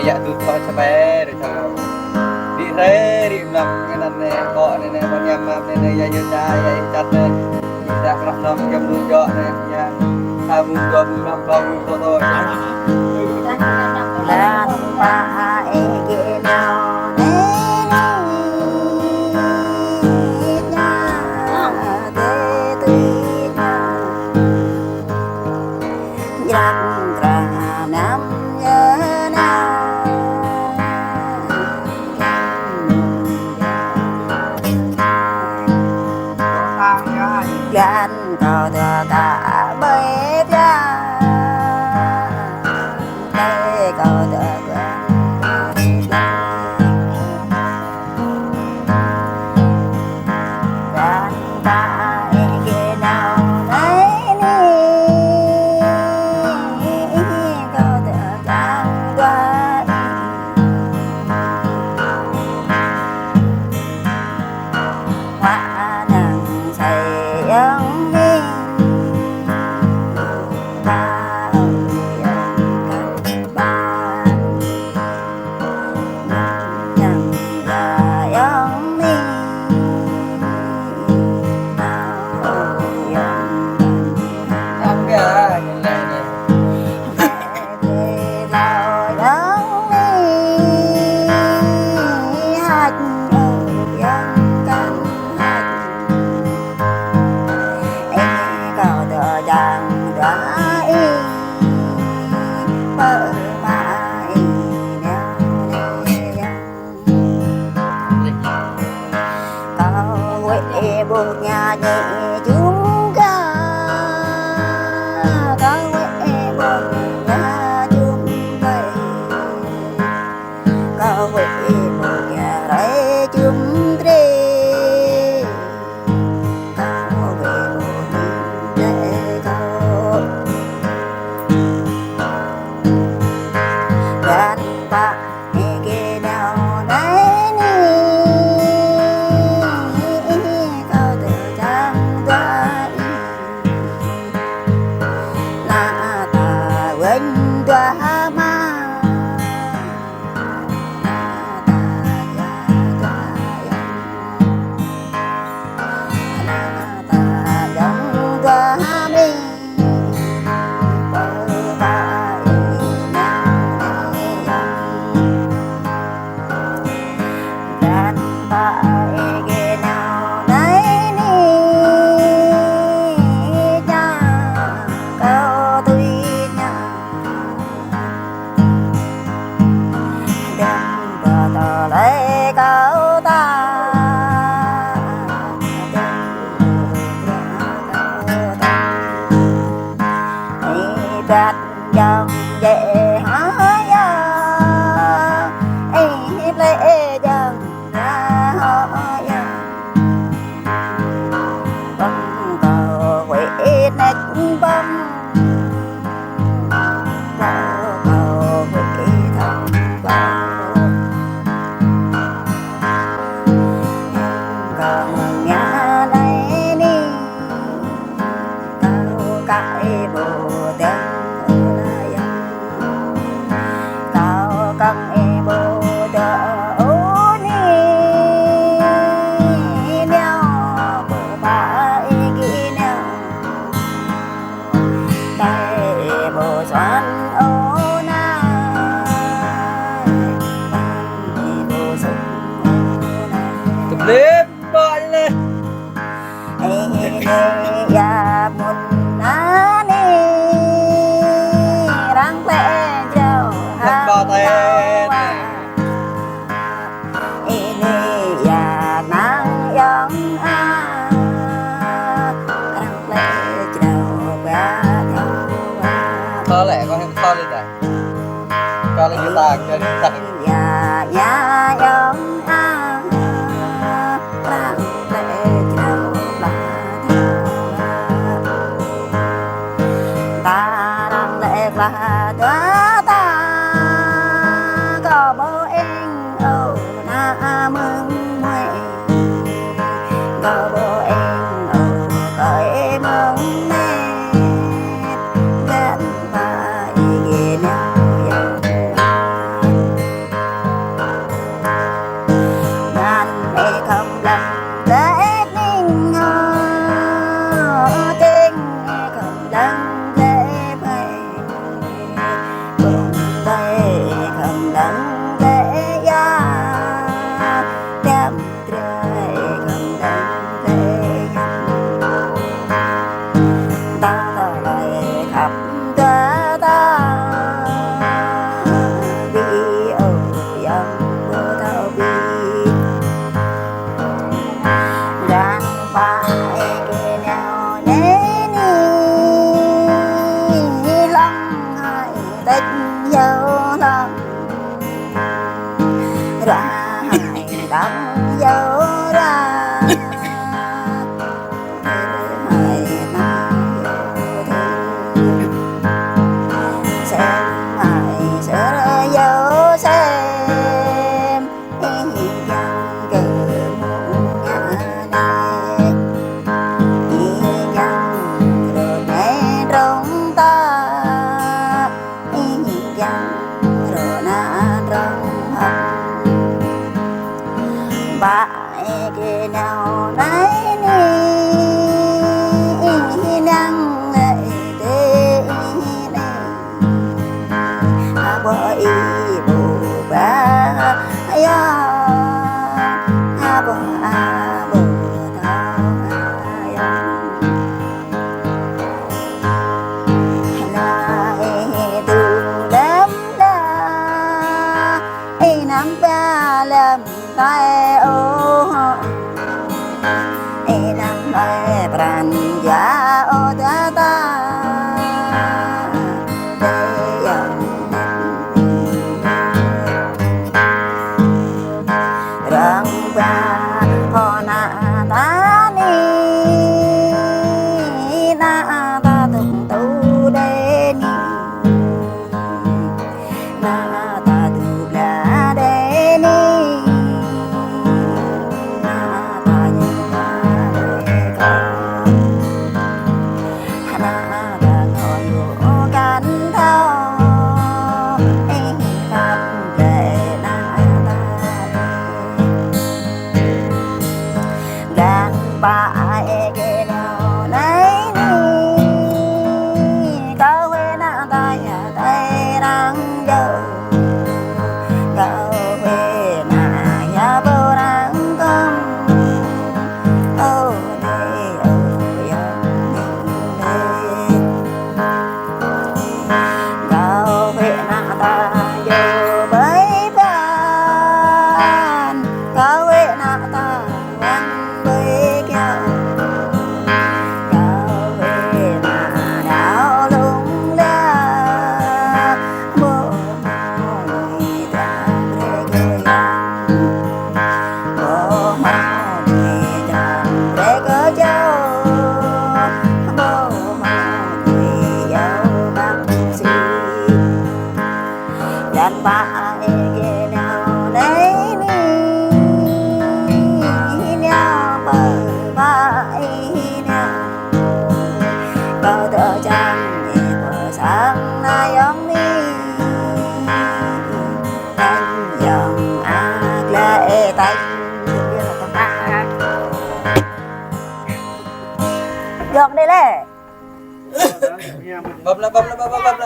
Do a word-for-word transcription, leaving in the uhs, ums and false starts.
Yă tŭ thâo čơpĕ ră čơpĕ. Rĭ hrơi rĭ mlam anŭn anai, kơ anai anai, mơ̆n ñăm mlam anai anai, yă yă ča, yă yă čăt anai. Yă ča krăp mlam jăm lu jŏ anai, yă. Sa mlam, dua mlam, mlam, dua mlam, tơ tơ. Lan pă ih gơnam anai anai. Yă tê tui yă. Jrăk krah năm yơ nao. Găn kâo tơ ta ƀơi pia. Tê kâo tơ găn. Găn ta ih gơnam anai anai. Kâo tơ čang dua ih. Huă năng sai yŏng ih. Ba ơi yŏng kăn ba. Kâo huĭ ƀôh ña ñĕ jum gah, kâo huĭ ƀôh ña jum ƀai, kâo huĭ ƀôh ña rai jum drơi. Kâo huĭ ƀôh ña kâo. Găn pă ih gơnam anai anai. Kâo tơ čang dua ih. Nao ta wơ̆n dua mă. Nao ta yă dua yă. Nao ta yŏng dua mĭn. Pơ pă ih nao anai yă. Găn pă ih gơnam anai anai. Čang kâo tui ñă. Dăm pơ tơlơi kâo ta. Dăm pơ tơlơi kâo ta. Ih ƀăt jăng jĕ hơyă. Ih plĕ jăng jĕ hơyă. Băng kâo huĭ nĕč băng. Kâo, kâo huĭ thâo kâo. Kâo mơ̆ng ña anai anai. Kâo kă ih ƀu dơ̆ng ơ la yă. Kâo kă ih ƀu dơ̆ng ơ ni. Nao pơ pă ih gơnam. Tơlơi ih ƀu suăn ơ nai. Tơlơi ih ƀu suăn ơ nai. Tơlơi ih ƀu suăn ơ nai. Ih anai yă mơ̆n anai, arăng plĕ jrao hăng kâo wa. Ih anai yă năng yŏng a, arăng plĕ jrao hăng kâo wa. Kâo lĕ, kâo hăng kâo lĕ đa. Kâo lĕ guitar, kâo lĕ guitar. Yă, yă, yŏng a, arăng plĕ jrao pla ta. Ta arăng plĕ pla ta ta. Kâo ƀu eng ôh nao mơ̆ng mơi. Kâo ƀu eng ôh kơi mơ̆ng mĕt. Găn pă ih gơnam yă. Ba hai đăng yâo ra. Hai đăng yâo ra. Sem hai ser yâo sem. Ih yang kơ mơ̆ng ngă lĕ. Ih yang rơnai rong ta. Ih yang rơnai rong hăng. Ba ih kơ nao nai ni. Ih yang lĕ tê ih nai. Abô ih bô ba ya. Abô abô tao ya. Hla ih tŭ lăm la, ih năm ba lăm tai ôh. Ih năm lai pran ya ôh ta ta. Tê yang Răng ba hô nă ta ni, nă ta tŭk tŭ đe ni, nă ta tŭk la đe ni, nă ta ñu ta đe kơ. Hna ta ngă yua kăn thâo, ih khăp lĕ nă ta. Găn pă ih kơ nao nai ni, kâo huĭ nă ta ya tai răng jơ. Kâo huĭ nă ya pô răng kơm. Ơ đe, ơ yang đe. Kâo huĭ nă ta yơ ƀơi ban. Kâo huĭ nă ta wăn ƀơi kiao. Kâo huĭ nă đao lung la. Ƀu hmâo ni dram brơi kơ yang. Ƀu hmâo ni dram brơi kơ jâo. Ƀu hmâo ni yâo băng si. Găn pă ih kơ nao nai ni, nao pơ pă ih nao. Kâo tơ čang ih pơ sang nai yong ni. Nai yong a glai tai. Yong đe lĕ. Bơm la, bơm la, bơm, bơm, bơm.